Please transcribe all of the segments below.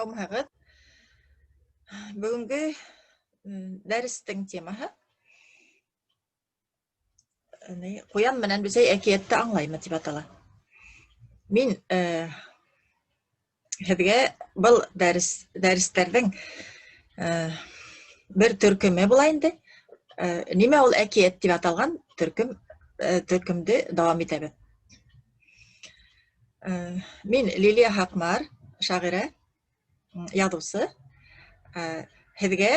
Һаумыһығыҙ! Бөгөнгө дәрестең темаһы «Ҡуян менән бесәй әкиәтте аңлаймы» тип атала. Мин һеҙгә был дәрес дәрестәрҙең бер төркөмө була инде. Нимә ул әкиәт тип аталған төркөм төркөмдө дауам итәбеҙ. Мин Лилия Һаҡмар, шағирә, яҙыусы. Һеҙгә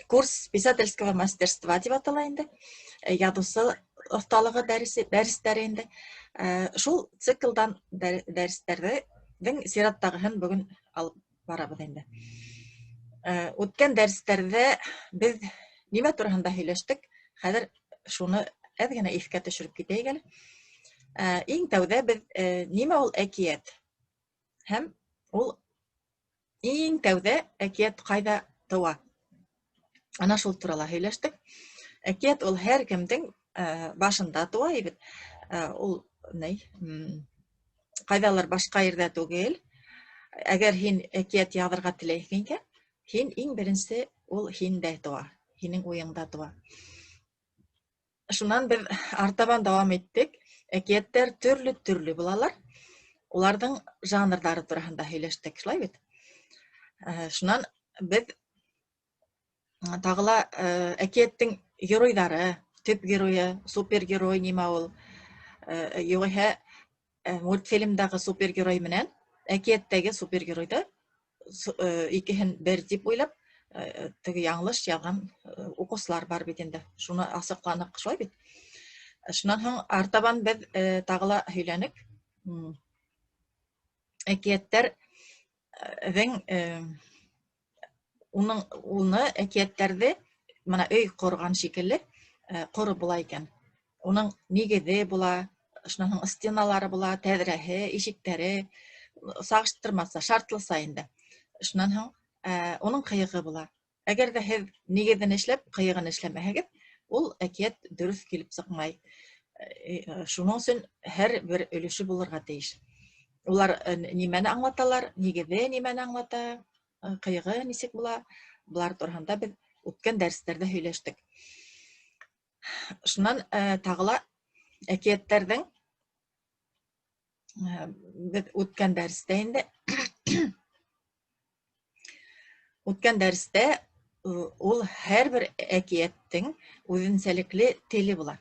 курс писательского мастерства тип атала инде. Яҙыусы оҫталығы дәресе, дәрестәре инде. Шул циклдан дәрестәрҙең сираттағыһын бөгөн алып барабыҙ инде. Үткән дәрестәрҙә беҙ нимә тураһында һөйләштек? Хәҙер шуны әҙ генә иҫкә төшөрөп китәйек әле. Иң тәүҙә беҙ нимә ул әкиәт? Һәм ул иң тәүҙә әкиәт ҡайҙа тыуа? Ана шул турала һөйләштек. Әкиәт ул һәр кемдең башында тыуа бит. Ул ни, ҡайҙалыр башҡа ерҙә түгел. Әгәр һин әкиәт яҙырға теләйһең икән, һин иң беренсе ул һиндә тыуа, һинең уйыңда тыуа. Шунан беҙ артабан дауам иттек. Әкиәттәр төрлө-төрлө булалар. Уларҙың жанрҙары тураһында һөйләштек, шулай бит? Шунан беҙ тағы ла әкиәттең геройҙары, төп геройы, супергерой нимә ул, юғиһә мультфильмдағы супергерой менән әкиәттәге супергеройҙы икеһен бер тип уйлап, теге яңылыш яҙған уҡыусылар бар бит инде. Шуны асыҡланыҡ, шулай бит? Шунан һуң артабан беҙ тағы ла һөйләнек. Әкиәттәрҙең уның уны әкиәттәрҙе мына өй ҡорған шикелле ҡороп була икән. Уның нигеҙе була, шунан һуң стеналары була, тәҙрәһе, ишектәре сағыштырмаса, шартлыса инде. Шунан һуң уның ҡыйығы була. Әгәр ҙә һеҙ нигеҙен эшләп, ҡыйығын эшләмәһәгеҙ, ул әкиәт дөрөҫ килеп сыҡмай. Шуның өсөн һәр бер өлөшө булырға тейеш. Улар нимәне аңлаталар, нигеҙе нимәне аңлата, ҡыйығы нисек була, былар тураһында беҙ үткән дәрестәрҙә һөйләштек. Шунан тағы ла әкиәттәрҙең беҙ үткән дәрестә инде үткән дәрестә ул һәр бер әкиәттең үҙенсәлекле теле була.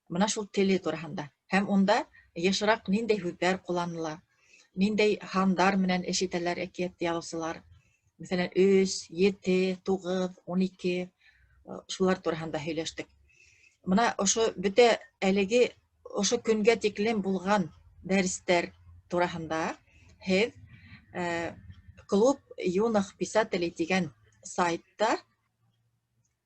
Мына шул теле тураһында. Һәм унда йышыраҡ ниндәй һүҙҙәр ҡулланыла, ниндәй һандар менән эш итәләр әкиәт яҙыусылар. Мәҫәлән, 3, 7, 9, 12 шулар тураһында һөйләштек. Мына ошо бөтә әлеге ошо көнгә тиклем булған дәрестәр тураһында һеҙ Клуб юных писателей тигән сайтта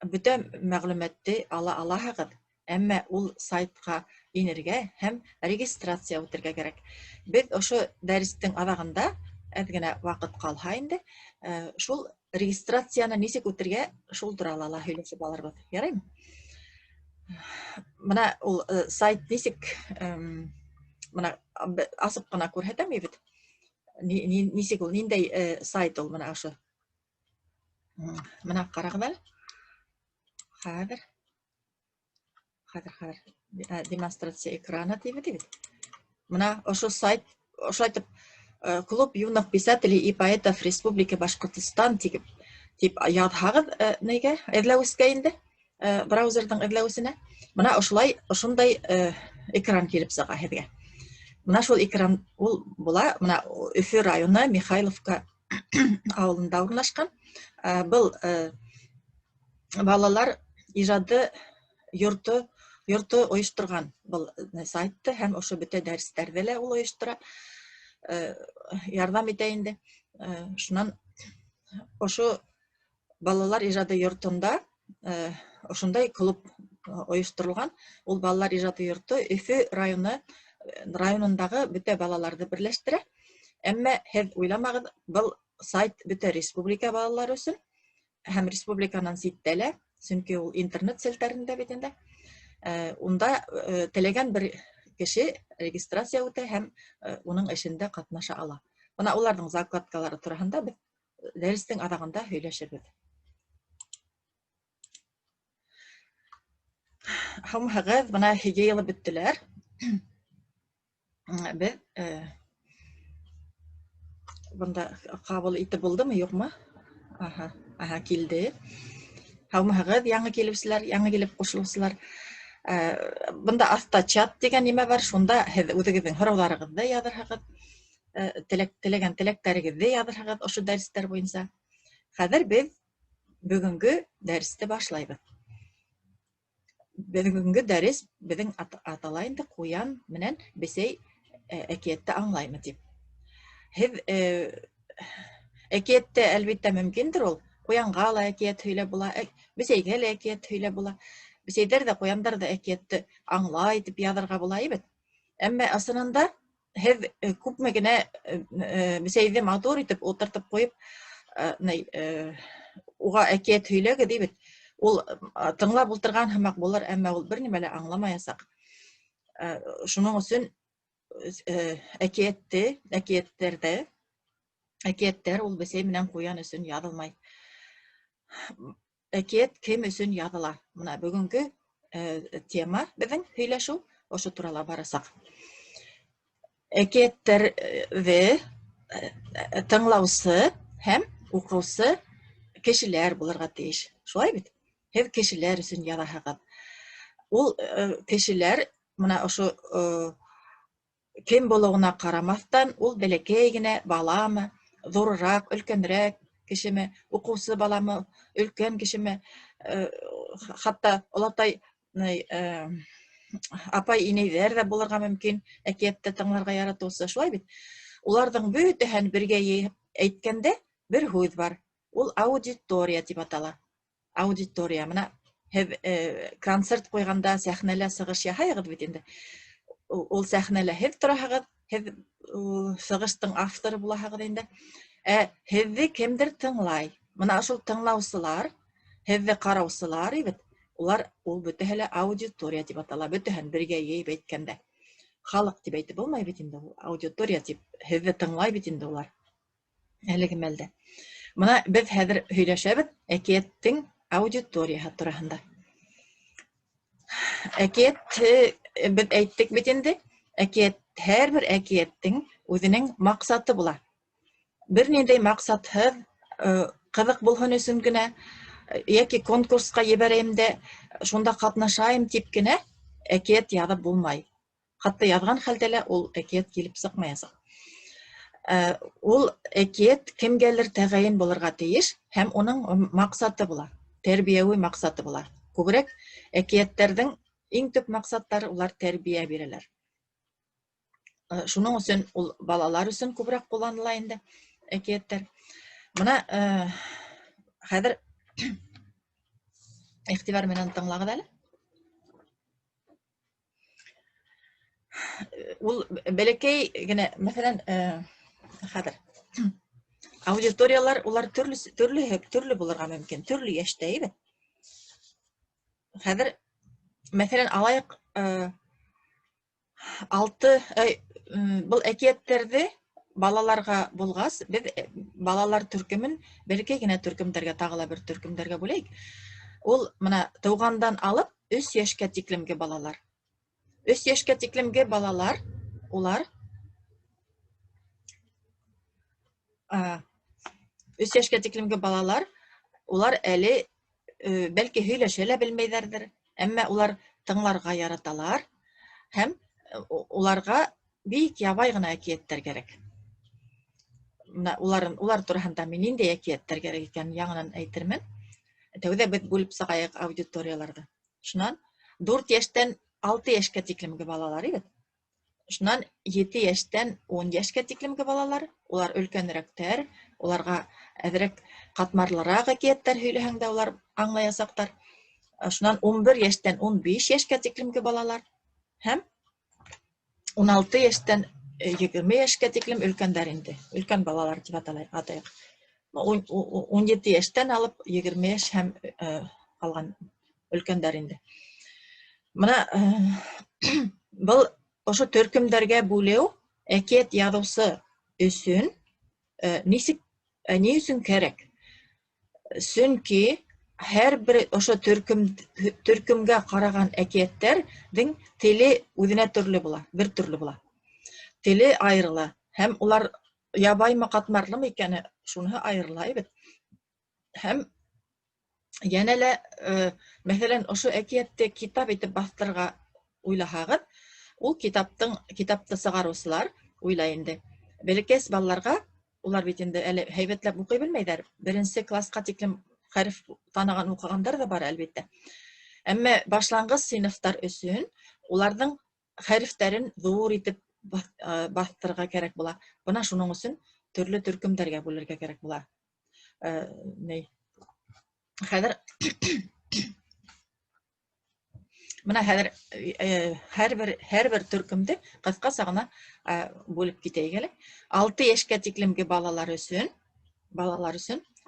бөтә мәғлүмәтте ала алаһығыҙ, әммә ул сайтҡа инергә һәм регистрация үтергә кәрәк. Беҙ ошо дәрестең аҙағында әҙ генә ваҡыт ҡалһа инде, шул регистрацияны нисек үтергә, шул турала ла һөйләшеп алырбыҙ. Яраймы? Мына ул сайт нисек, мына асып ҡына күрһәтәм бит. Нисек ул, ниндәй сайт ул мына ошо. Мына ҡарағыҙ әле. Хәҙер. Хәҙер, хәҙер. Демонстрация экрана тип бит. Мына ошо сайт ошолайтып Клуб юных писателей и поэтов Республики Башҡортостан тип тип яҙһағыҙ нейгә эҙләүескә инде браузерҙың эҙләүесенә мына ошолай ошондай экран килеп сыға һеҙгә. Мына шул экран ул була мына Өфө районы Михайловка ауылында урынлашҡан. Был балалар ижады йорто ойошторған был сайтты һәм ошо бөтә дәрестәрҙе лә ул ойоштора, ярҙам итә инде. Шунан ошо балалар ижады йортонда ошондай клуб ойошторолған. Ул балалар ижады йорто Өфө районы районындағы бөтә балаларҙы берләштерә. Әммә һеҙ уйламағыҙ, был сайт бөтә республика балалары өсөн һәм республиканан ситтә лә, сөнки ул интернет селтәрендә бит инде. Унда теләгән бер кеше регистрация үтә һәм уның эшендә ҡатнаша ала. Бына уларҙың закладкалары тураһында беҙ дәрестең аҙағында һөйләшербеҙ. Һаумыһығыҙ, бына йыйылып бөттөләр. Беҙ бында ҡабул итеп булдымы, юҡмы? Аһа, аһа, килде. Һаумыһығыҙ, яңы килеүселәр, яңы килеп ҡушылыусылар. Бында аҫта чат тигән нимә бар, шунда һеҙ үҙегеҙҙең һорауҙарығыҙҙы яҙырһығыҙ, теләк, теләгән теләктәрегеҙҙе яҙырһығыҙ ошо дәрестәр буйынса. Хәҙер беҙ бөгөнгө дәресте башлайбыҙ. Бөгөнгө дәрес беҙҙең атала инде ҡуян менән бесәй әкиәтте аңлаймы тип. Һеҙ әкиәттә әлбиттә мөмкиндер ул. Ҡуянға ла әкиәт һөйләп була, бесәйгә лә әкиәт һөйләп була. Бесәйҙәр ҙә, ҡуяндар ҙа әкиәтте аңлай тип яҙырға була бит. Әммә ысынында һеҙ күпме генә бесәйҙе матур итеп ултыртып ҡуйып, уға әкиәт һөйләгеҙ бит. Ул тыңлап ултырған һымаҡ булыр, әммә ул бер нимә лә аңламаясаҡ. Шуның өсөн әкиәтте, әкиәттәрҙе, әкиәттәр ул бесәй менән ҡуян өсөн яҙылмай. Әкиәт кем өсөн яҙыла? Бына бөгөнгө тема беҙҙең һөйләшеү ошо турала барасаҡ. Әкиәттәрҙе тыңлаусы һәм уҡыусы кешеләр булырға тейеш. Шулай бит? Һеҙ кешеләр өсөн яҙаһығыҙ. Ул кешеләр бына ошо кем булыуына ҡарамаҫтан, ул бәләкәй генә баламы, ҙурыраҡ, өлкәнерәк кешеме, уҡыусы баламы, өлкән кешеме, хатта олатай апай инәйҙәр ҙә булырға мөмкин, әкиәтте тыңларға яратыусы, шулай бит? Уларҙың бөтәһен бергә йыйып әйткәндә бер һүҙ бар. Ул аудитория тип атала. Аудитория. Бына һеҙ концерт ҡуйғанда сәхнәлә сығыш яһайһығыҙ бит инде. Ул сәхнәлә һеҙ тораһығыҙ, һеҙ сығыштың авторы булаһығыҙ инде. Ә һеҙҙе кемдер тыңлай. Бына шул тыңлаусылар, һеҙҙе ҡараусылар бит, улар ул бөтәһе лә аудитория тип атала, бөтәһен бергә йыйып әйткәндә. Халыҡ тип әйтеп булмай бит инде ул, аудитория тип һеҙҙе тыңлай бит инде улар әлеге мәлдә. Бына беҙ хәҙер һөйләшәбеҙ әкиәттең аудиторияһы тураһында. Әкиәт беҙ әйттек бит инде, әкиәт һәр бер әкиәттең үҙенең маҡсаты була. Бер ниндәй маҡсатһыҙ, ҡыҙыҡ булһын өсөн генә йәки конкурсҡа ебәрәйем дә шунда ҡатнашайым тип кенә әкиәт яҙып булмай. Хатта яҙған хәлдә лә ул әкиәт килеп сыҡмаясаҡ. Ул әкиәт кемгәлер тәғәйен булырға тейеш һәм уның маҡсаты була, тәрбиәүи маҡсаты була. Күберәк әкиәттәрҙең иң төп маҡсаттары улар тәрбиә бирәләр. Шуның өсөн ул балалар өсөн күберәк ҡулланыла инде әкиәттәр. Бына хәҙер иғтибар менән тыңлағыҙ әле. Ул бәләкәй генә, мәҫәлән, хәҙер аудиториялар улар төрлө төрлө төрлө булырға мөмкин, төрлө йәштә бит. Хәҙер мәҫәлән, алайыҡ, алты был әкиәттәрҙе балаларға булғас, беҙ балалар төркөмөн бәләкәй генә төркөмдәргә, тағы ла бер төркөмдәргә бүләйек. Ул бына тыуғандан алып 3 йәшкә тиклемге балалар. 3 йәшкә тиклемге балалар, улар 3 йәшкә тиклемге балалар, улар әле бәлки һөйләшә лә белмәйҙәрҙер, әммә улар тыңларға яраталар һәм уларға бик ябай ғына әкиәттәр кәрәк. Менә улар тураһында мин ниндәй әкиәттәр кәрәк икәнен яңынан әйтермен. Тәүҙә беҙ бүлеп сығайыҡ аудиторияларҙы. Шунан 4 йәштән 6 йәшкә тиклемге балалар бит. Шунан 7 йәштән 10 йәшкә тиклемге балалар, улар өлкәнерәктәр, уларға әҙерәк ҡатмарлыраҡ әкиәттәр һөйләһәң дә улар аңлаясаҡтар. Шунан 11 йәштән 15 йәшкә тиклемге балалар һәм 16 йәштән 20 йәшкә тиклем өлкәндәр инде, өлкән балалар тип атайыҡ. 17 йәштән алып 20 йәш һәм ҡалған өлкәндәр инде. Бына был ошо төркөмдәргә бүлеү әкиәт яҙыусы өсөн Нисек, ни өсөн кәрәк? Сөнки һәр бер ошо төркөмгә ҡараған әкиәттәрҙең теле үҙенә төрлө була, бер төрлө була. Теле айырыла һәм улар ябаймы, ҡатмарлымы икәне, шуныһы айырыла бит. Һәм йәнә лә, мәҫәлән, ошо әкиәтте китап итеп баҫтырырға уйлаһағыҙ, ул китапты сығарыусылар уйлай инде. Бәләкәс балаларға, улар бит инде әле һәйбәтләп уҡый белмәйҙәр, беренсе класҡа тиклем хәреф таныған, уҡығандар ҙа бар, әлбиттә. Әммә башланғыс синыфтар өсөн уларҙың хәрефтәрен ҙур итеп баҫтырырға кәрәк була. Бына шуның өсөн төрлө төркөмдәргә бүлергә кәрәк була. Ни? Хәҙер бына хәҙер һәр бер төркөмдө ҡыҫҡаса ғына бүлеп китәйек әле. 6 йәшкә тиклемге балалар өсөн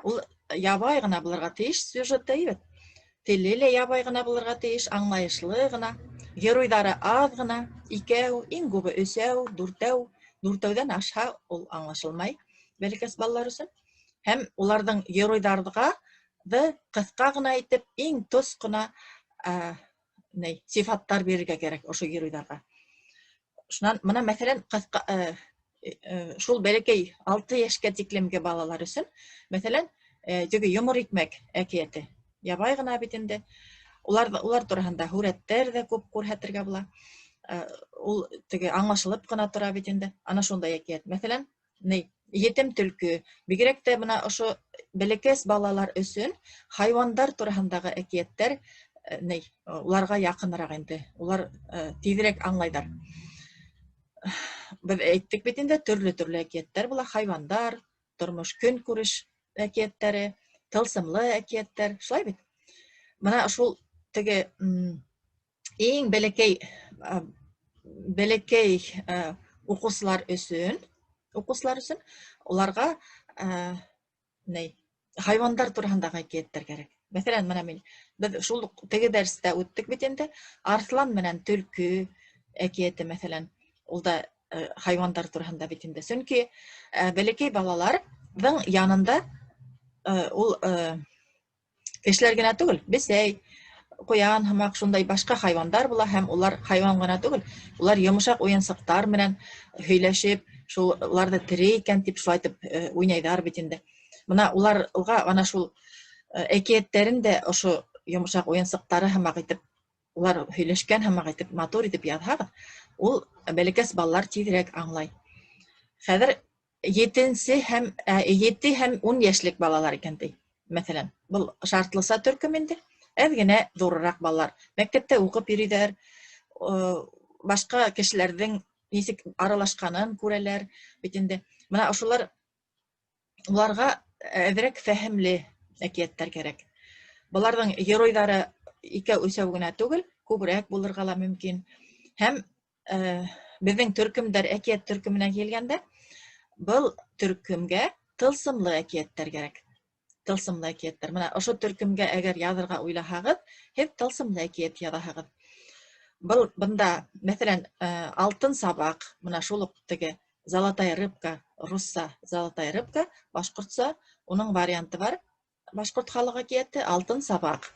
ул ябай ғына булырға тейеш сюжеты бит. Теле лә ябай ғына булырға тейеш, аңлайышлы ғына. Геройҙары аҙ ғына, икәү, иң күбе өсәү, дүртәү, дүртәүҙән ашһа, ул аңлашылмай бәләкәс балалар өсөн. Һәм уларҙың геройҙарға ҡыҫҡа ғына итеп, иң тос ҡына ни сифаттар бирергә кәрәк ошо геройҙарға. Шунан бына, мәҫәлән, ҡыҫҡа шул бәләкәй 6 йәшкә тиклемге балалар өсөн, мәҫәлән, теге Йомор икмәк әкиәте ябай ғына бит инде. Улар тураһында һүрәттәр ҙә күп күрһәтергә була. Ул теге аңлашылып ҡына тора бит инде. Ана шундай әкиәт. Мәҫәлән, ни Етем төлкө. Бигерәк тә бына ошо бәләкәс балалар өсөн хайуандар тураһындағы әкиәттәр ни уларға яҡыныраҡ инде. Улар тиҙерәк аңлайҙар. Беҙ әйттек бит инде, төрлө-төрлө әкиәттәр була, хайуандар, тормош, көнкүреш әкиәттәре, тылсымлы әкиәттәр, шулай бит? Бына шул теге иң бәләкәй уҡыусылар өсөн уларға ни хайуандар тураһындағы әкиәттәр кәрәк. Мәҫәлән, бына беҙ шул уҡ теге дәрестә үттек бит инде, Арыҫлан менән төлкө әкиәте, мәҫәлән, ул да хайуандар тураһында бит инде. Сөнки бәләкәй балаларҙың янында ул кешеләр генә түгел, бесәй, ҡуян һымаҡ шундай башҡа хайуандар була һәм улар хайуан ғына түгел, улар йомшаҡ уйынсыҡтар менән һөйләшеп, шул уларҙы тере икән тип шулай итеп уйнайҙар бит инде. Бына уларға ана шул әкиәттәрен дә ошо йомшаҡ уйынсыҡтары һымаҡ итеп, улар һөйләшкән һымаҡ итеп, матур итеп яҙһағыҙ, ул бәләкәс балалар тиҙерәк аңлай. Хәҙер 7 һәм 10 йәшлек балалар икән ти. Мәҫәлән, был шартлыса төркөм инде. Әҙ генә ҙурыраҡ балалар. Мәктәптә уҡып йөрөйҙәр, башҡа кешеләрҙең нисек аралашҡанын күрәләр бит инде. Бына ошолар уларға әҙерәк фәһемле әкиәттәр кәрәк. Быларҙың геройҙары икәү, өсәү генә түгел, күберәк булырға ла мөмкин. Һәм беҙҙең төркөмдәр әкиәт төркөмөнә килгәндә, был төркөмгә тылсымлы әкиәттәр кәрәк. Тылсымлы әкиәттәр. Бына ошо төркөмгә әгәр яҙырға уйлаһағыҙ, һеҙ тылсымлы әкиәт яҙаһығыҙ. Был бында, мәҫәлән, Алтын сабаҡ, бына шул уҡ теге Золотая рыбка, русса Золотая рыбка, башҡортса уның варианты бар. Башҡорт халыҡ әкиәте Алтын сабаҡ.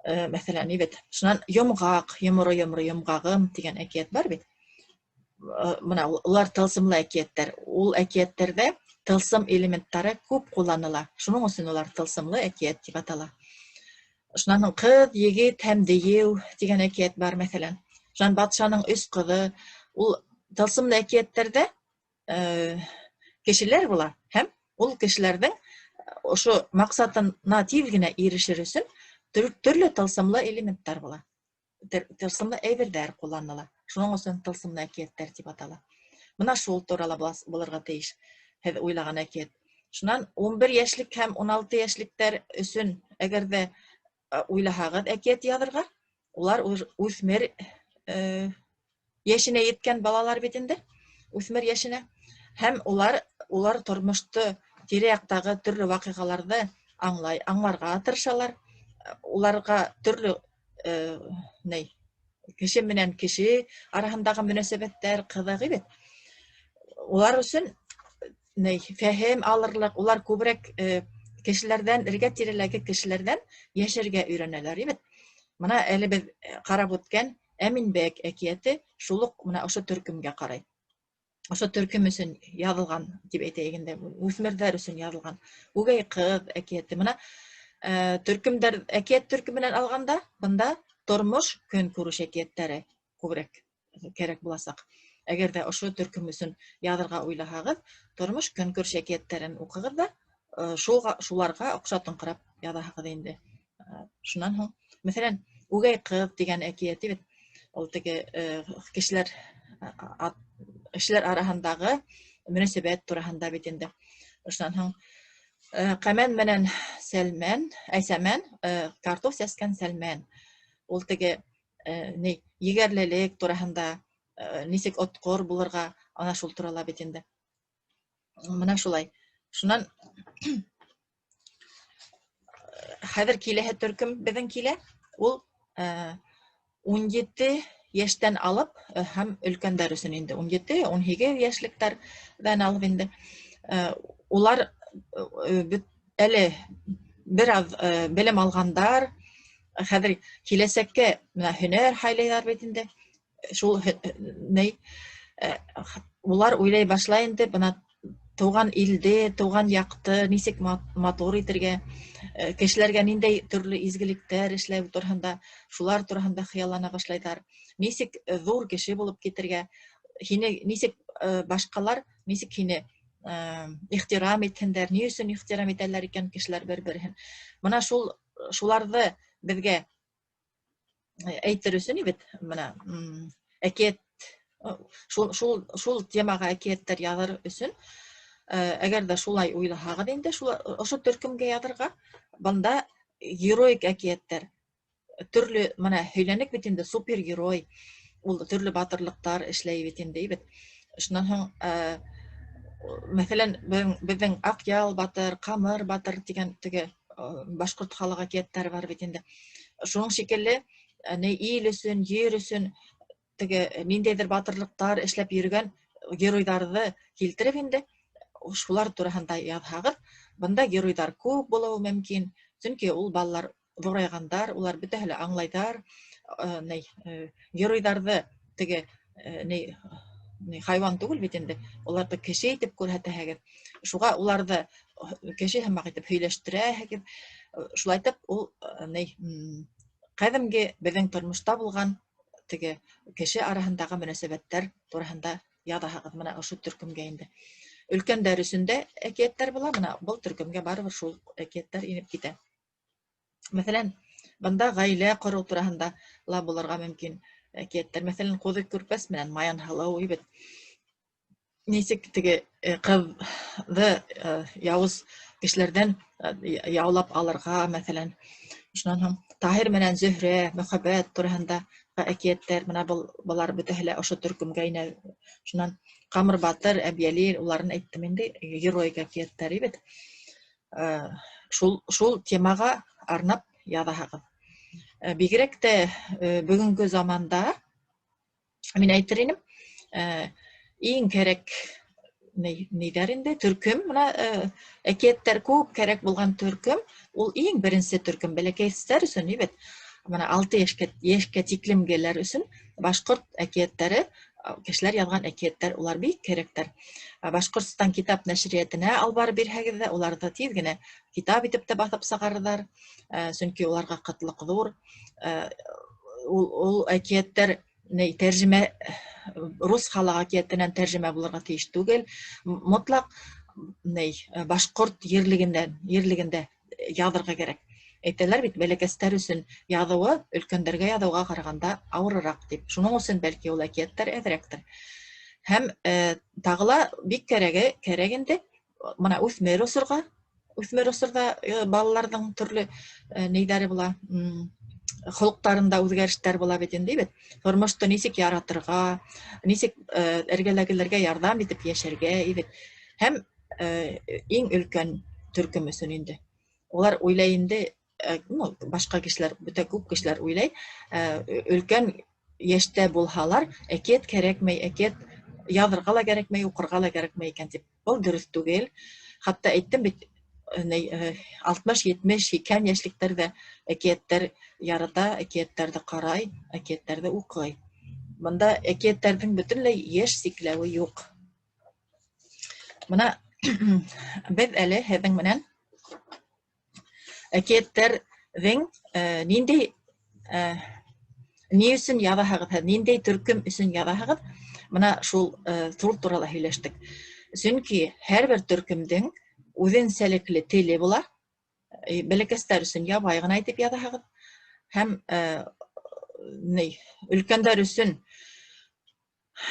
Мәҫәлән, бит. Шунан Йомғаҡ, йоморо йоморо йомғағым тигән әкиәт бар бит. Бына улар тылсымлы әкиәттәр. Ул әкиәттәрҙә тылсым элементтары күп ҡулланыла. Шуның өсөн улар тылсымлы әкиәт тип атала. Шунан һуң Ҡыҙ, егет һәм дейеү тигән әкиәт бар, мәҫәлән. Шунан Батшаның өс ҡыҙы. Ул тылсымлы әкиәттәрҙә кешеләр була һәм ул кешеләрҙең ошо маҡсатына тиҙ генә ирешер өсөн төрлө тылсымлы элементтар була. Тылсымлы әйберҙәр ҡулланыла. Шуның өсөн тылсымлы әкиәттәр тип атала. Бына шул турала булырға тейеш һеҙ уйлаған әкиәт. Шунан 11 йәшлек һәм 16 йәшлектәр өсөн әгәр ҙә уйлаһағыҙ әкиәт яҙырға, улар үҫмер йәшенә еткән балалар бит инде, үҫмер йәшенә. Һәм улар тормошто, тирә-яҡтағы төрлө ваҡиғаларҙы аңлай, аңларға тырышалар. Уларға төрлө ни кеше менән кеше араһындағы мөнәсәбәттәр ҡыҙыҡ бит. Улар өсөн ни, фәһем алырлыҡ, улар күберәк кешеләрҙән, эргә-тирәләге кешеләрҙән йәшәргә өйрәнәләр бит. Бына әле беҙ ҡарап үткән Әминбәк әкиәте шул уҡ бына ошо төркөмгә ҡарай. Ошо төркөм өсөн яҙылған тип әйтәйек инде, үҫмерҙәр өсөн яҙылған Үгәй ҡыҙ әкиәте. Бына төркөмдәр, әкиәт төркөмөнән алғанда, бында тормош, көнкүреш әкиәттәре күберәк кәрәк буласаҡ. Әгәр ҙә ошо төркөм өсөн яҙырға уйлаһағыҙ, тормош, көнкүреш әкиәттәрен уҡығыҙ ҙа, шуға, шуларға оҡшатыңҡырап яҙаһығыҙ инде. Шунан һуң, мәҫәлән, Үгәй ҡыҙ тигән әкиәте бит, ул теге кешеләр араһындағы мөнәсәбәт тураһында бит инде. Шунан һуң Ҡәмән менән Сәлмән, әй Сәмән, картоф сәскән Сәлмән. Ул теге ни, егәрлелек тураһында, нисек отҡор булырға, ана шул турала бит инде. Мына шулай. Шунан хәҙер киләһе төркөм беҙҙең килә. Ул 17 йәштән алып һәм өлкәндәр өсөн инде 17, 18 йәшлектәрҙән алып инде. Улар әле бер аҙ белем алғандар, хәҙер киләсәккә менә һөнәр һайлайҙар бит инде. Шул ни, улар уйлай башлай инде, бына тыуған илде, тыуған яҡты нисек матур итергә, кешеләргә ниндәй төрлө изгелектәр эшләү тураһында, шулар тураһында хыяллана башлайҙар. Нисек ҙур кеше булып китергә, һине нисек башҡалар нисек һине ихтирам итһендәр, ни өсөн ихтирам итәләр икән кешеләр бер-береһен. Бына шул шуларҙы беҙгә әйтер өсөн бит, бына әкиәт, шул темаға әкиәттәр яҙыр өсөн, әгәр ҙә шулай уйлаһағыҙ инде, шул ошо төркөмгә яҙырға, бында героик әкиәттәр төрлө, мына һөйләнек бит инде, супергерой, ул төрлө батырлыҡтар эшләй бит инде, бит. Шунан һуң, мәҫәлән, беҙҙең Аҡъял батыр, Ҡамыр батыр тигән теге башҡорт халыҡ әкиәттәре бар бит инде. Шуның шикелле, ни, ил өсөн, ер өсөн теге ниндәйҙер батырлыҡтар эшләп йөрөгән геройҙарҙы килтереп инде, шулар тураһында яҙһағыҙ, бында геройҙар күп булыуы мөмкин, сөнки ул балалар ҙурайғандар, улар бөтәһе лә аңлайҙар, ни, геройҙарҙы теге ни, ни, хайуан түгел бит инде, уларҙы кеше итеп күрһәтәһегеҙ, шуға уларҙы кеше һымаҡ итеп һөйләштерәһегеҙ, шулай итеп ул ни, ҡәҙимге беҙҙең тормошта булған теге кеше араһындағы мөнәсәбәттәр тураһында яҙаһығыҙ мына ошо төркөмгә инде. Өлкәндәр өсөн дә әкиәттәр була, мына был төркөмгә барыбер шул әкиәттәр инеп китә. Мәҫәлән, бында ғаилә ҡороу тураһында ла булырға мөмкин әкиәттәр. Мәҫәлән, Ҡуҙы Көрпәс менән Маян һылыу бит. Нисек теге ҡыҙҙы яуыз кешеләрҙән яулап алырға, мәҫәлән. Шунан һуң Таһир менән Зөһрә, мөхәббәт тураһында әкиәттәр, мына былар бөтәһе лә ошо төркөмгә инә. Шунан Ҡамыр батыр, Әбйәлил, уларын әйттем инде, героик әкиәттәр бит. Шул темаға арнап яҙаһығыҙ. Бигерәк тә бөгөнгө заманда мин әйтер инем, иң кәрәк ниҙәр инде төркөм, мына әкиәттәр күп кәрәк булған төркөм, ул иң беренсе төркөм бәләкәйстәр өсөн бит. Мына 6 йәшкә тиклемгеләр өсөн башҡорт әкиәттәре, кешеләр яҙған әкиәттәр, улар бик кәрәктәр. Башҡортостан китап нәшриәтенә алып барып бирһәгеҙ ҙә, уларҙы тиҙ генә китап итеп тә баҫып сығарырҙар, сөнки уларға ҡытлыҡ ҙур. Ул әкиәттәр ни, тәржемә, рус халыҡ әкиәтенән тәржемә булырға тейеш түгел. Мотлаҡ ни, башҡорт ерлегендә яҙырға кәрәк. Әйтәләр бит, бәләкәстәр өсөн яҙыуы өлкәндәргә яҙыуға ҡарағанда ауырыраҡ тип. Шуның өсөн бәлки ул әкиәттәр әҙерәктер. Һәм тағы ла бик кәрәк инде, мына үҫмер осорға, үҫмер осорҙа балаларҙың төрлө нейҙәре була, холоҡтарында үҙгәрештәр була бит инде, бит. Тормошто нисек яратырға, нисек эргәләгеләргә ярҙам итеп йәшәргә, бит. Һәм иң өлкән төркөм өсөн инде. Улар уйлай инде, ну, башҡа кешеләр, бөтә күп кешеләр уйлай, өлкән йәштә булһалар, әкиәт кәрәкмәй, әкиәт Яҙырға ла кәрәкмәй, уҡырға ла кәрәкмәй икән тип. Был дөрөҫ түгел. Хатта әйттем бит, 60, 70, 80 йәшлектәр ҙә әкиәттәр ярата, әкиәттәрҙе ҡарай, әкиәттәрҙе уҡый. Бында әкиәттәрҙең бөтөнләй йәш сикләүе юҡ. Бына беҙ әле һеҙҙең менән әкиәттәрҙең ниндәй ни өсөн яҙаһығыҙ һеҙ, ниндәй төркөм өсөн яҙаһығыҙ, бына шул шул турала һөйләштек. Сөнки һәр бер төркөмдөң үҙенсәлекле теле була. Бәләкәстәр өсөн ябай ғына итеп яҙаһығыҙ һәм ни өлкәндәр өсөн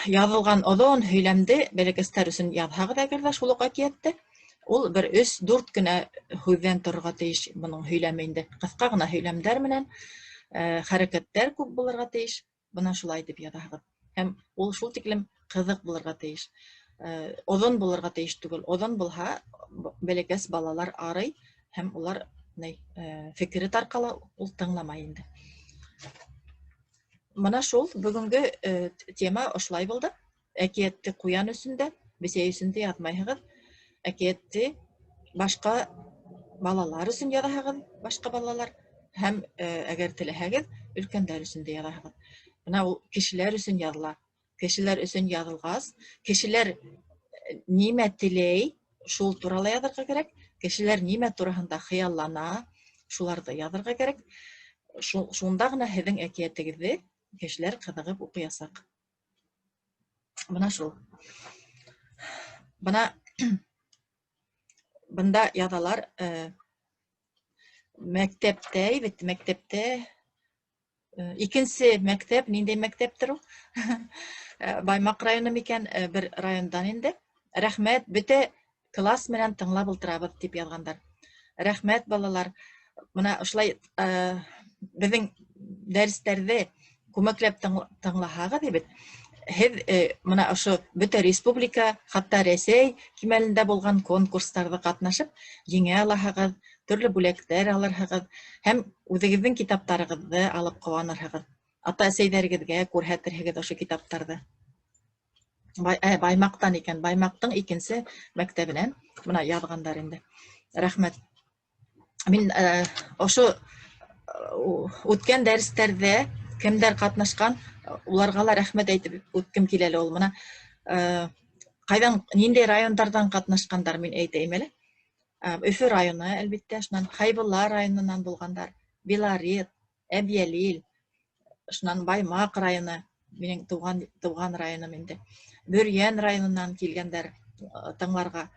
яҙылған оҙон һөйләмде бәләкәстәр өсөн яҙһағыҙ әгәр ҙә шул уҡ әкиәтте, ул бер 3-4 кенә һүҙҙән торорға тейеш бының һөйләме инде. Ҡыҫҡа ғына һөйләмдәр менән хәрәкәттәр күп булырға тейеш. Бына шулай итеп яҙаһығыҙ. Һәм ул шул тиклем ҡыҙыҡ булырға тейеш. Оҙон булырға тейеш түгел. Оҙон булһа, бәләкәс балалар арый һәм улар ни фекере тарҡала, ул тыңламай инде. Бына шул бөгөнгө тема ошолай булды. Әкиәтте ҡуян өсөн дә, бесәй өсөн дә яҙмайһығыҙ. Әкиәтте башҡа балалар өсөн яҙаһығыҙ, башҡа балалар һәм әгәр теләһәгеҙ, өлкәндәр өсөн дә яҙаһығыҙ. Бына ул кешеләр өсөн яҙыла. Кешеләр өсөн яҙылғас, кешеләр нимә теләй, шул турала яҙырға кәрәк. Кешеләр нимә тураһында хыяллана, шуларҙы яҙырға кәрәк. Шунда ғына һеҙҙең әкиәтегеҙҙе кешеләр ҡыҙығып уҡыясаҡ. Бына шул. Бына бында яҙалар мәктәптә, бит мәктәптә икенсе мәктәп, ниндәй мәктәптер ул? Баймаҡ районы микән, бер райондан инде. Рәхмәт, бөтә класс менән тыңлап ултырабыҙ тип яҙғандар. Рәхмәт, балалар. Бына ошолай беҙҙең дәрестәрҙе күмәкләп тыңлаһағыҙ бит, һеҙ бына ошо бөтә республика, хатта Рәсәй кимәлендә булған конкурстарҙа ҡатнашып еңә алаһығыҙ, төрлө бүләктәр алырһығыҙ һәм үҙегеҙҙең китаптарығыҙҙы алып ҡыуанырһығыҙ. Ата-әсәйҙәрегеҙгә күрһәтерһегеҙ ошо китаптарҙы. Баймаҡтан икән, Баймаҡтың икенсе мәктәбенән бына яҙғандар инде. Рәхмәт. Мин ошо үткән дәрестәрҙә кемдәр ҡатнашҡан, уларға ла рәхмәт әйтеп үткем килә әле ул. Бына ҡайҙан, ниндәй райондарҙан ҡатнашҡандар, мин әйтәйем әле. Өфө районы, әлбиттә, шунан Хәйбулла районынан булғандар, Белорет, Әбйәлил, шунан Баймаҡ районы, минең тыуған районым инде. Бөрйән районынан килгәндәр тыңларға.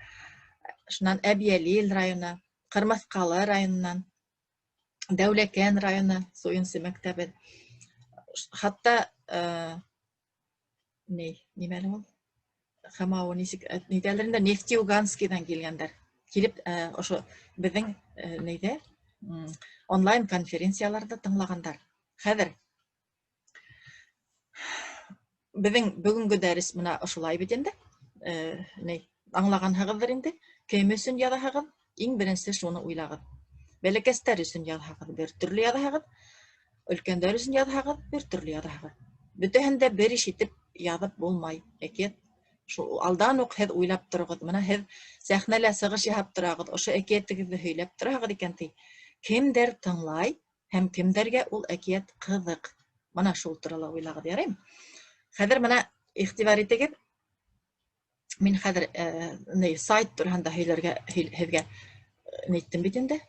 Шунан Әбйәлил районы, Ҡырмыҫҡалы районынан, Дәүләкән районы, Суйынсы мәктәбе. Хатта нимә әле ул? Хамау нисек нидәлер инде, Нефтеюганскийҙан килгәндәр. Килеп ошо беҙҙең нейҙә онлайн конференцияларҙы тыңлағандар. Хәҙер беҙҙең бөгөнгө дәрес бына ошолай бит инде. Аңлағанһығыҙҙыр инде. Кем өсөн яҙаһығыҙ? Иң беренсе шуны уйлағыҙ. Бәләкәстәр өсөн яҙһағыҙ, бер төрлө яҙаһығыҙ, өлкәндәр өсөн яҙһағыҙ, бер төрлө яҙаһығыҙ. Бөтәһен дә бер иш итеп яҙып булмай. Әкиәт шул алдан уҡ һеҙ уйлап тороғоҙ. Бына һеҙ сәхнәлә сығыш яһап тораһығыҙ, ошо әкиәтегеҙҙе һөйләп тораһығыҙ икән ти. Кемдәр тыңлай һәм кемдәргә ул әкиәт ҡыҙыҡ? Бына шул турала уйлағыҙ, яраймы? Хәҙер бына иғтибар итегеҙ. Мин хәҙер сайт тураһында һөйләргә һеҙгә әйттем бит инде.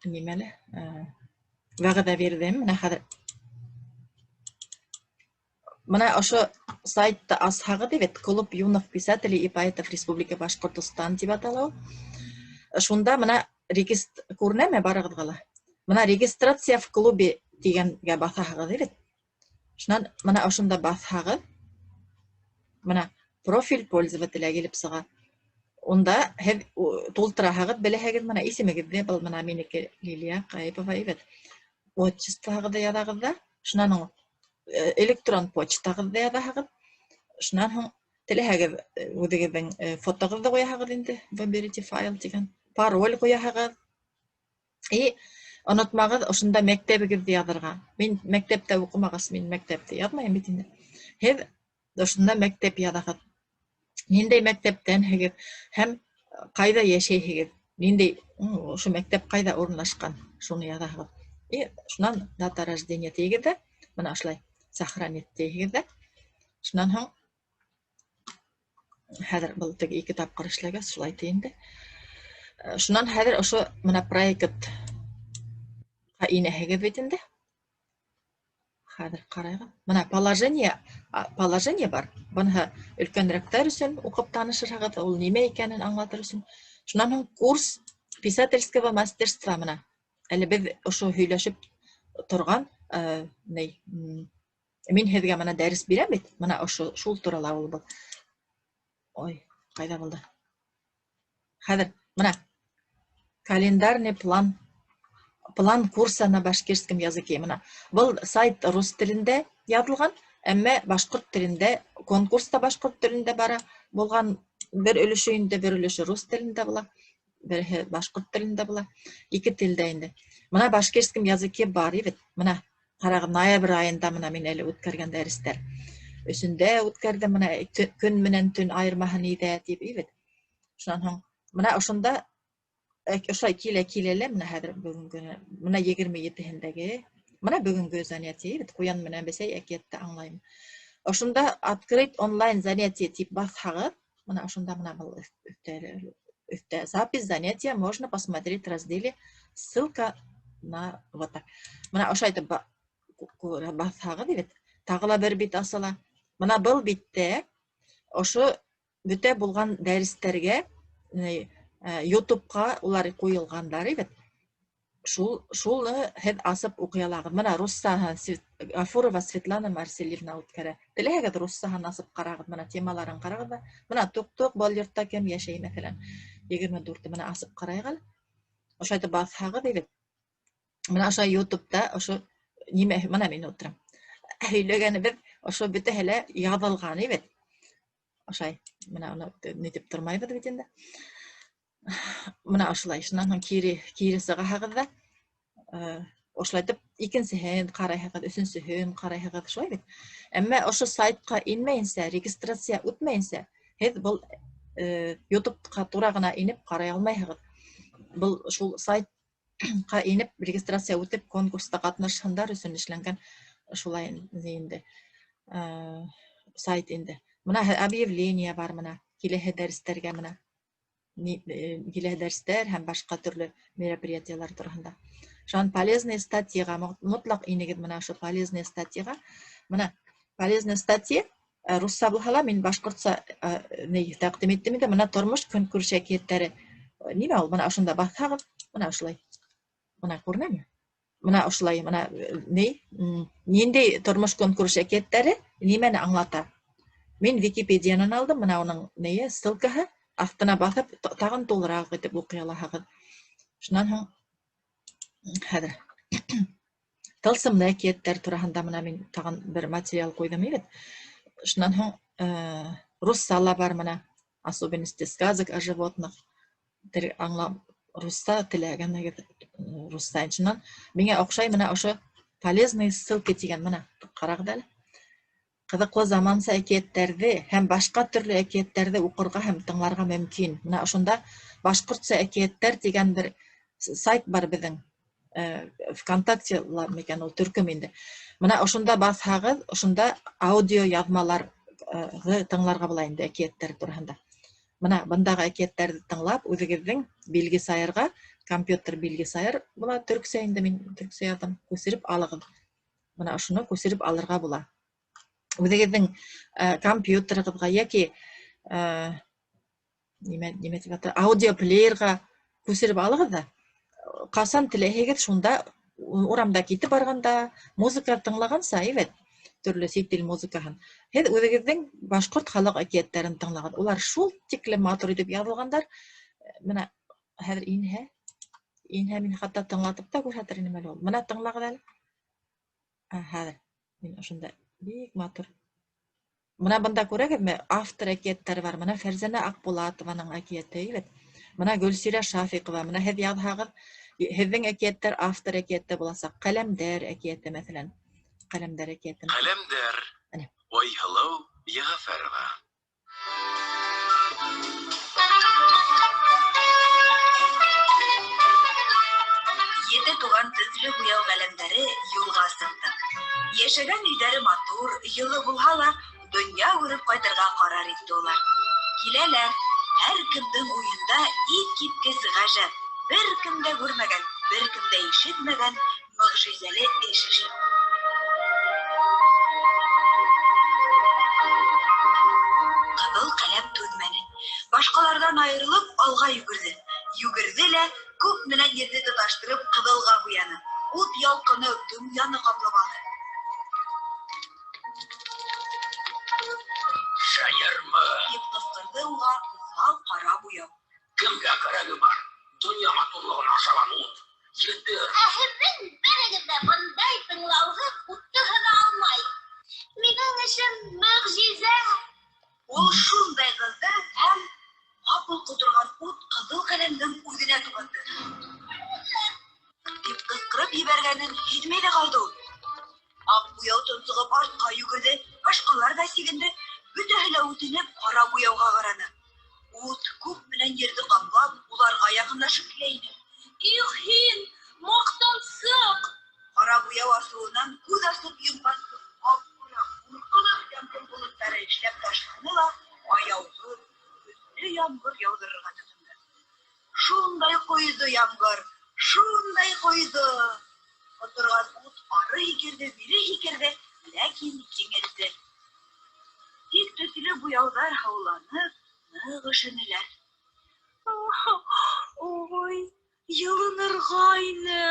Нимә әле? Вәғәҙә бирҙем. Менә хәҙер бына ошо сайтты асһағыҙ бит, Клуб юных писателей и поэтов Республики Башҡортостан тип атала ул. Шунда бына күренәме барығыҙға ла? Бына регистрация в клубе тигәнгә баҫаһығыҙ бит. Шунан бына ошонда баҫһағыҙ, бына профиль пользователя килеп сыға. Унда һеҙ тултыраһығыҙ, беләһегеҙ, бына исемегеҙҙе, был бына минеке Лилия Ҡайыпова бит. Отчествоғыҙҙы яҙағыҙ ҙа, шунан һуң электрон почтағыҙҙы яҙаһығыҙ. Шунан һуң теләһәгеҙ үҙегеҙҙең фотоғыҙҙы ҡуяһығыҙ инде, выберите файл тигән, пароль ҡуяһығыҙ. И Онотмағыҙ ошонда мәктәбегеҙҙе яҙырға. Мин мәктәптә уҡымағас, мин мәктәпте яҙмайым бит инде. Һеҙ ошонда мәктәп яҙағыҙ. Ниндәй мәктәптәнһегеҙ һәм ҡайҙа йәшәйһегеҙ? Ниндәй ошо мәктәп ҡайҙа урынлашҡан? Шуны яҙаһығыҙ. И шунан дата рождения тейегеҙ ҙә, бына ошолай сохранить тейегеҙ ҙә. Шунан һуң хәҙер был теге ике тапҡыр эшләгәс, шулай ти инде. Шунан хәҙер ошо мына проектҡа инәһегеҙ бит инде. Хәҙер ҡарайыҡ. Мына положение бар. Быныһы өлкәнерәктәр өсөн уҡып танышырһығыҙ, ул нимә икәнен аңлатыр өсөн. Шунан һуң курс писательского мастерства мына. Әле беҙ ошо һөйләшеп торған, ни, мин һеҙгә мына дәрес бирәм бит, мына ошо шул турала ул был. Ой, ҡайҙа булды? Хәҙер мына календарный план, план курса на башкирском языке. Мына был сайт рус телендә яҙылған, әммә башҡорт телендә конкурс та башҡорт телендә бара булған бер өлөшө инде, бер өлөшө рус телендә була, береһе башҡорт телендә була, ике телдә инде. Мына башкирском языке бар бит. Мына ҡарағыҙ, ноябрь айында мына мин әле үткәргән дәрестәр. Өсөндә үткәрҙем, мына көн менән төн айырмаһы ниҙә тип бит. Шунан һуң мына ошонда ошолай килә килә лә, мына хәҙер бөгөнгө, мына 27-һендәге, мына бөгөнгө занятие бит, ҡуян менән бесәй әкиәтте аңлайым. Ошонда открыть онлайн занятие тип баҫһағыҙ, мына ошонда мына был өҫтә запись занятия можно посмотреть в разделе ссылка на вот так. Мына ошайтып баҫһағыҙ бит, тағы ла бер бит асыла. Мына был биттә ошо бөтә булған дәрестәргә, YouTube'ға улар ҡуйылғандар бит. Шулны һеҙ асып уҡый алағыҙ. Мына руссаһын Гафурова Светлана Марселевна үткәрә. Теләһәгеҙ руссаһын асып ҡарағыҙ, мына темаларын ҡарағыҙ ҙа. Мына туҡ-туҡ был йортта кем йәшәй, мәҫәлән, 24-те мына асып ҡарайыҡ әле. Ошайтып баҫһағыҙ бит. Мына ошо YouTube'та ошо нимә, мына мин ултырам. Һөйләгәнебеҙ ошо бөтәһе лә яҙылған бит. Ошай, мына уны нитеп тормайбыҙ бит инде. Мына ошолай, шунан һуң кире сығаһығыҙ ҙа, ошолайтып икенсеһен ҡарайһығыҙ, өсөнсөһөн ҡарайһығыҙ, шулай бит. Әммә ошо сайтҡа инмәйенсә, регистрация үтмәйенсә, һеҙ был YouTube'ҡа тура ғына инеп ҡарай алмайһығыҙ. Был шул сайтҡа инеп, регистрация үтеп, конкурста ҡатнашһындар өсөн эшләнгән шулай инде. Сайт инде. Мына объявление бар мына киләһе дәрестәргә мына. Киләһе дәрестәр һәм башҡа төрлө мероприятиялар тураһында. Шунан полезные статьяға мотлаҡ инегеҙ мына ошо полезные статьяға. Мына полезные статья русса булһа ла мин башҡортса ни тәҡдим иттем инде. Мына тормош көнкүреш әкиәттәре. Нимә ул? Мына ошонда баҫһағыҙ, мына ошолай. Мына күренәме? Мына ошолай, мына ни? Ниндәй тормош көнкүреш әкиәттәре нимәне аңлата? Мин Википедиянан алдым, мына уның нее, ссылкаһы, аҫтына баҫып, тағын тулыраҡ итеп уҡый алаһығыҙ. Шунан һуң хәҙер тылсымлы әкиәттәр тураһында мына мин тағын бер материал ҡуйҙым бит. Шунан һуң русса ла бар мына особенности сказок о животных. Тер аңлап русса теләгәнегеҙ русса. Шунан миңә оҡшай мына ошо полезные ссылки тигән мына ҡарағыҙ әле. Ҡыҙыҡлы заманса әкиәттәрҙе һәм башҡа төрлө әкиәттәрҙе уҡырға һәм тыңларға мөмкин. Мына ошонда башҡортса әкиәттәр тигән бер сайт бар беҙҙең. ВКонтакте ла микән ул төркөм инде. Мына ошонда баҫһағыҙ, ошонда аудио яҙмаларҙы тыңларға була инде әкиәттәр тураһында. Мына бындағы әкиәттәрҙе тыңлап, үҙегеҙҙең билге сайырға, компьютер билге сайыр була, төрксә инде мин төрксә яҙҙым, күсереп алығыҙ. Мына ошоно күсереп алырға була. Үҙегеҙҙең компьютерығыҙға йәки нимә тип ата, аудиоплеерға күсереп алығыҙ ҙа, ҡасан теләһәгеҙ шунда урамда китеп барғанда музыка тыңлағанса, әйбәт, төрлө сит ил музыкаһын. Һеҙ үҙегеҙҙең башҡорт халыҡ әкиәттәрен тыңлағыҙ. Улар шул тиклем матур итеп яҙылғандар. Мына хәҙер инһә мин хатта тыңлатып та күрһәтер инем әле ул. Мына тыңлағыҙ әле. Хәҙер мин ошонда бик матур. Мына бында күрәгеҙме? Автор әкиәттәре бар. Мына Фәрзәнә Аҡбулатованың әкиәте, әйбәт. Мына Гөлсирә Шафиҡова. Мына һеҙ яҙһағыҙ, Һеҙҙең әкиәттәр автор әкиәте буласаҡ. Ҡәләмдәр әкиәте, мәҫәлән. Ҡәләмдәр әкиәтен. Ҡәләмдәр. Әнә. Айһылыу Йәғәфәрова. Ете туған төҫлө буяу ҡәләмдәре юлға сыҡты. Йәшәгән өйҙәре матур, йылы булһа ла, донъя күреп ҡайтырға ҡарар итте улар. Киләләр, һәр кемдең уйында иҫ киткес ғәжәп, бер кем дә күрмәгән, бер кем дә ишетмәгән мөғжизәле эш эшләү. Ҡыҙыл ҡәләм түҙмәне. Башҡаларҙан айырылып, алға йүгерҙе. Йүгерҙе лә, күк менән ерҙе тоташтырып, ҡыҙылға буяны. Ут ялҡыны донъяны ҡаплап алды. Шаярма! Тип ҡысҡырҙы уға уҫал ҡара буяу. Кемгә кәрәге бар? Донъя матурлығын ашаған ут. Етер! Ә һеҙҙең берегеҙ ҙә бындай тыңлауһыҙ утты һыҙа алмай. Минең эшем мөғжизә. Ул шундай ҡыҙҙы һәм ҡапыл ҡоторған ут ҡыҙыл ҡәләмдең үҙенә тотанды. Тип ҡысҡырып ебәргәнен һиҙмәй ҙә ҡалды ул. Аҡ буяу тонсоғоп артҡа йүгерҙе, башҡалар ҙа сигенде, бөтәһе лә үтенеп ҡара буяуға ҡараны. Ут күк менән ерҙе ҡаплап, уларға яҡынлашып килә ине. Их һин, маҡтансыҡ! Ҡара буяу асыуынан күҙ асып йомғансы ҡап-ҡара ҡурҡыныс ямғыр болоттары эшләп ташланы ла аяуһыҙ көслө ямғыр яуҙырырға тотондо. Шундай ҡойҙо ямғыр, шундай ҡойҙо! Ҡоторған ут ары һикерҙе, бире һикерҙе, ләкин еңелде. Тик төҫлө буяуҙар һыуланып, ныҡ өшөнөләр. Ой, йылынырға ине.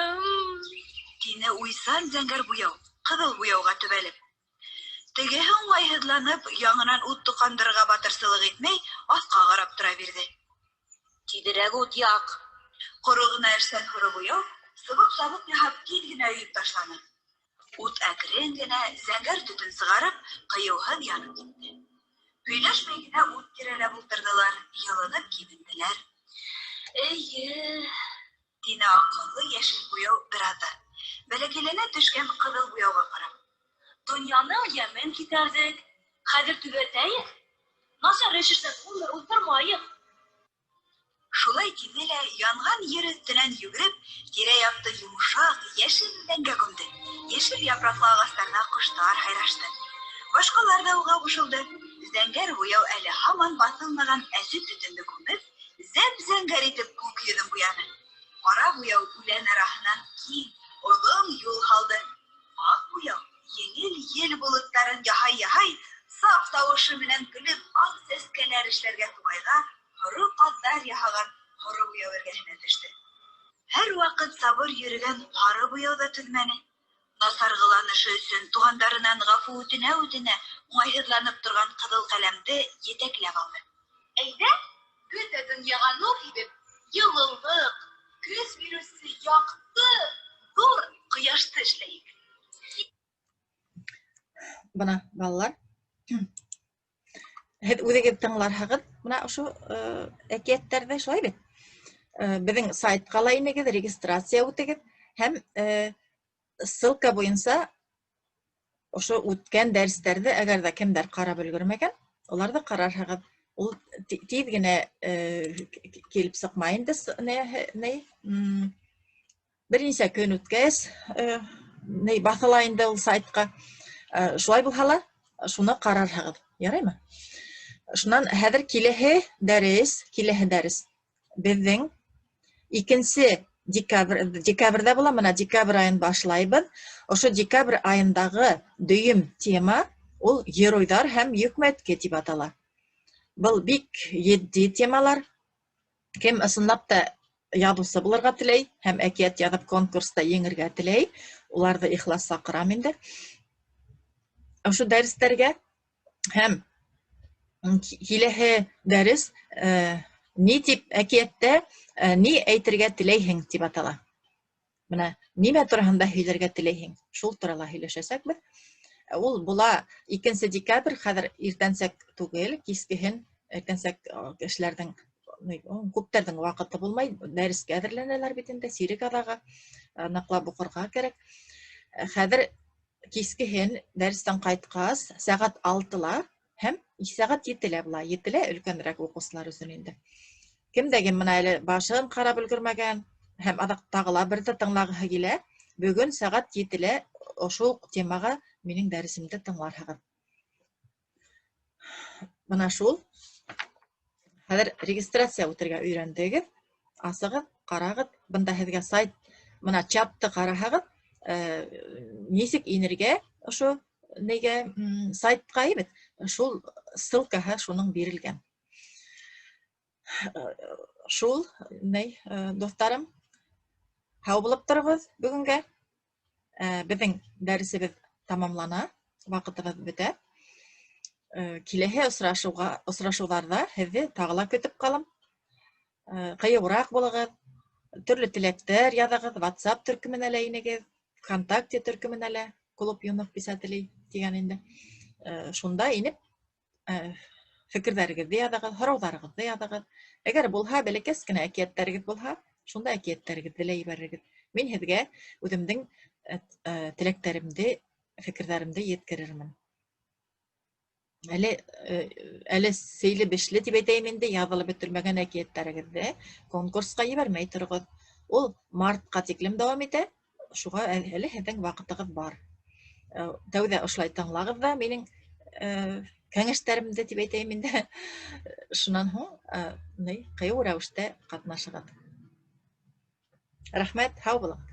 Тине уйсан зәңгәр буяу, ҡыҙыл буяуға төбәлеп. Тегеһе уңайһыҙланып, яңынан ут тоҡандырырға батырсылыҡ итмәй, аҫҡа ҡарап тора бирҙе. Тиҙерәк ут яҡ. Ҡоро ғына эшсән һоро буяу сыбыҡ-сабыҡ яһап тиҙ генә өйөп ташланы. Ут әкрен генә зәңгәр төтөн сығарып, ҡыйыуһыҙ янып китте. Һөйләшмәй генә ут тирәләп ултырҙылар, йылынып кибенделәр. Эйе, Тине аҡыллы йәшел буяу бер аҙҙан, бәләкәйләнә төшкән ҡыҙыл буяуға ҡарап. Донъяның йәмен китәрҙек. Хәҙер төҙәтәйек. Насар эш эшләп ғүмер уҙҙырмайыҡ. Шулай тине лә янған ер өҫтөнән йүгереп, тирә-яҡты йомшаҡ, йәшел үләнгә күмде. Йәшел япраҡлы ағастарҙа ҡоштар һайрашты. Башҡалар ҙа уға ҡушылды. Зәңгәр буяу әле һаман баҫылмаған әсе төтөндө күмеп, зәп-зәңгәр итеп күк йөҙөн буяны. Ҡара буяу үлән араһынан киң, оҙон юл һалды. Аҡ буяу еңел ел болоттарын яһай-яһай, саф тауышы менән көлөп, аҡ сәскәләр эшләргә туғайға һоро ҡаҙҙар яһаған һоро буяу эргәһенә төштө. Һәр ваҡыт сабыр йөрөгән һары буяу ҙа түҙмәне. Насар ҡыланышы өсөн туғандарынан ғәфү үтенә-үтенә уңайһыҙланып торған ҡыҙыл ҡәләмде етәкләп алды. Әйҙә, бөтә донъяға нур һибеп, йылылыҡ, көс биреүсе яҡты, ҙур ҡояшты эшләйек. Бына, балалар, һеҙ үҙегеҙ тыңларһығыҙ бына ошо әкиәттәрҙе, шулай бит? Беҙҙең сайтҡа ла инегеҙ, регистрация үтегеҙ һәм ссылка буйынса ошо үткән дәрестәрҙе, әгәр ҙә кемдәр ҡарап өлгөрмәгән, уларҙы ҡарарһығыҙ. Ул тиҙ генә килеп сыҡмай инде, бер нисә көн үткәс, ни баҫыла инде ул сайтҡа. Шулай булһа ла, шуны ҡарарһығыҙ. Яраймы? Шунан хәҙер киләһе дәрес беҙҙең 2 декабрҙә була. Бына декабрь айын башлайбыҙ. Ошо декабрь айындағы дөйөм тема ул геройҙар һәм йөкмәтке тип атала. Был бик етди темалар. Кем ысынлап та яҙыусы булырға теләй һәм әкиәт яҙып конкурста еңергә теләй, уларҙы ихлас саҡырам инде ошо дәрестәргә. Һәм киләһе дәрес ни тип әкиәттә ни әйтергә теләйһең тип атала. Бына нимә тураһында һөйләргә теләйһең, шул турала һөйләшәсәкбеҙ. Ул була 2 декабрь, хәҙер иртәнсәк түгел, кискеһен, иртәнсәк кешеләрҙең Күптәрҙең ваҡыты булмай, дәрескә әҙерләнәләр бит инде, сирек аҙағы ныҡлап уҡырға кәрәк. Хәҙер кискеһен дәрестән ҡайтҡас, сәғәт 6-ла һәм сәғәт 7-лә була. 7-лә өлкәнерәк уҡыусылар өсөн инде. Кем дә кем бына әле башын ҡарап өлгөрмәгән һәм аҙаҡ тағы ла берҙе тыңлағыһы килә, бөгөн сәғәт 7-лә ошо уҡ темаға минең дәресемде тыңларһығыҙ. Бына шул. Хәҙер регистрация үтергә өйрәндегеҙ. Асығыҙ, ҡарағыҙ. Бында һеҙгә сайт, бына чатты ҡараһағыҙ, нисек инергә ошо нигә сайтҡа бит, шул ссылкаһы шуның бирелгән. Шул, ней, дуҫтарым, һау булып тороғоҙ бөгөнгә. Беҙҙең дәресебеҙ тамамлана, ваҡытыбыҙ бөтә. Киләһе осрашыуҙарҙа һеҙҙе тағы ла көтөп ҡалам. Ҡыйыуыраҡ булығыҙ, төрлө теләктәр яҙығыҙ, WhatsApp төркөмөнә лә инегеҙ, ВКонтакте төркөмөнә лә, Клуб юных писателей тигән инде. Шунда инеп, фекерҙәрегеҙҙе яҙығыҙ, һорауҙарығыҙҙы яҙығыҙ. Әгәр булһа, бәләкәс кенә әкиәттәрегеҙ булһа, шунда әкиәттәрегеҙҙе лә ебәрегеҙ. Мин һеҙгә үҙемдең теләктәремде, фекерҙәремде еткерермен. Әле сейле бишле тип әйтәйем инде, яҙылып бөтөрмәгән әкиәттәрегеҙҙе конкурсҡа ебәрмәй тороғоҙ. Ул мартҡа тиклем дауам итә, шуға әле һеҙҙең ваҡытығыҙ бар. Тәүҙә ошолай тыңлағыҙ ҙа минең кәңәштәремде тип әйтәйем инде. Шунан һуң ҡыйыу рәүештә ҡатнашығыҙ. Рәхмәт, һау булығыҙ.